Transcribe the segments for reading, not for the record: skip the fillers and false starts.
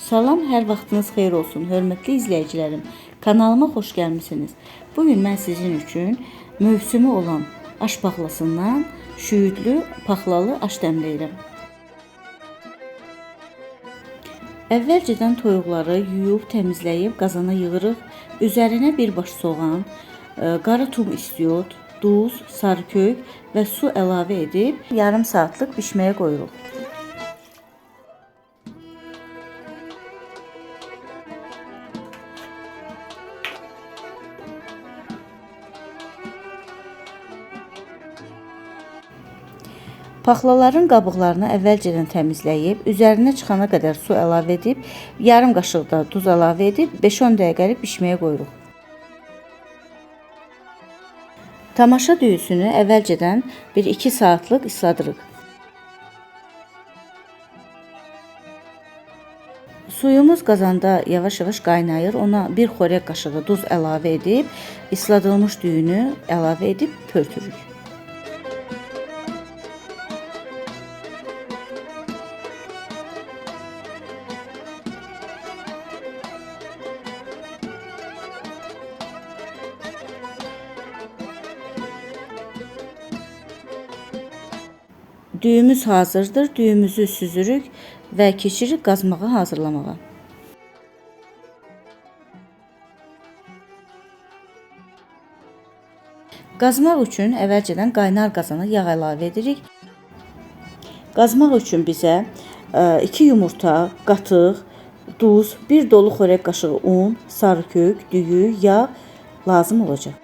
Salam, hər vaxtınız xeyir olsun, hörmətli izləyicilərim. Kanalıma xoş gəlmisiniz. Bugün mən sizin üçün mövsümü olan aş paxlasından şüyüdlü paxlalı aş dəmləyirəm. Əvvəlcədən toyuqları yuyub, təmizləyib qazana yığırıq. Üzərinə bir baş soğan, qara tum istiot, duz, sarı kök və su əlavə edib yarım saatlıq bişməyə qoyuruq. Paxlaların qabıqlarını əvvəlcədən təmizləyib, üzərinə çıxana qədər su əlavə edib, yarım qaşıq da duz əlavə edib 5-10 dəqiqəlik bişməyə qoyuruq. Tamaşa düyüsünü əvvəlcədən 1-2 saatlıq isladırıq. Suyumuz qazanda yavaş-yavaş qaynayır. Ona bir xörək qaşığı duz əlavə edib, isladılmış düyünü əlavə edib pörtürük. Düyümüz hazırdır. Düyümüzü süzürük və keçirik qazmağı hazırlamağa. Qazmaq üçün əvvəlcədən qaynar qazana yağ əlavə edirik. Qazmaq üçün bizə 2 yumurta, qatıq, duz, 1 dolu xörək qaşığı un, sarı kök, düyü, yağ lazım olacaq.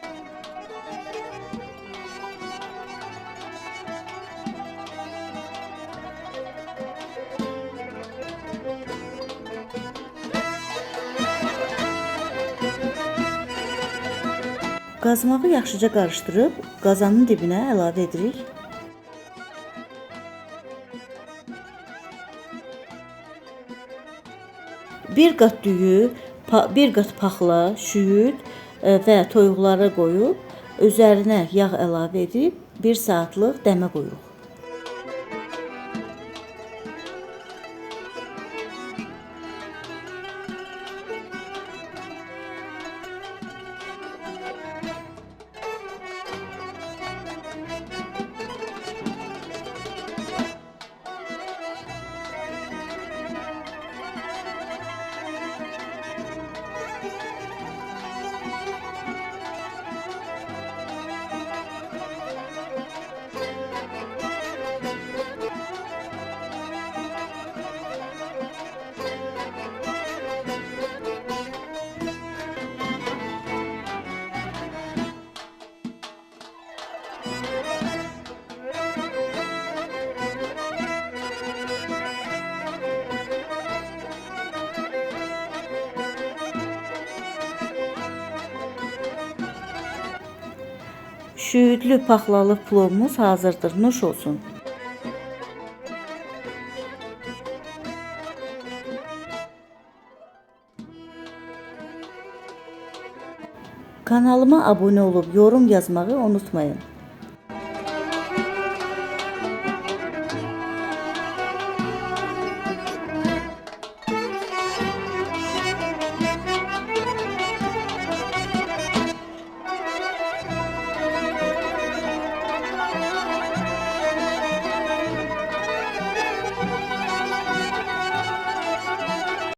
Qazmağı yaxşıca qarışdırıb qazanın dibinə əlavə edirik. Bir qat düyü, bir qat paxla, şüyüd və toyuqları qoyub üzərinə yağ əlavə edib 1 saatlıq dəmə qoyuruq. Şüyüdlü paxlalı plovumuz hazırdır. Nuş olsun. Kanalıma abunə olub yorum yazmağı unutmayın.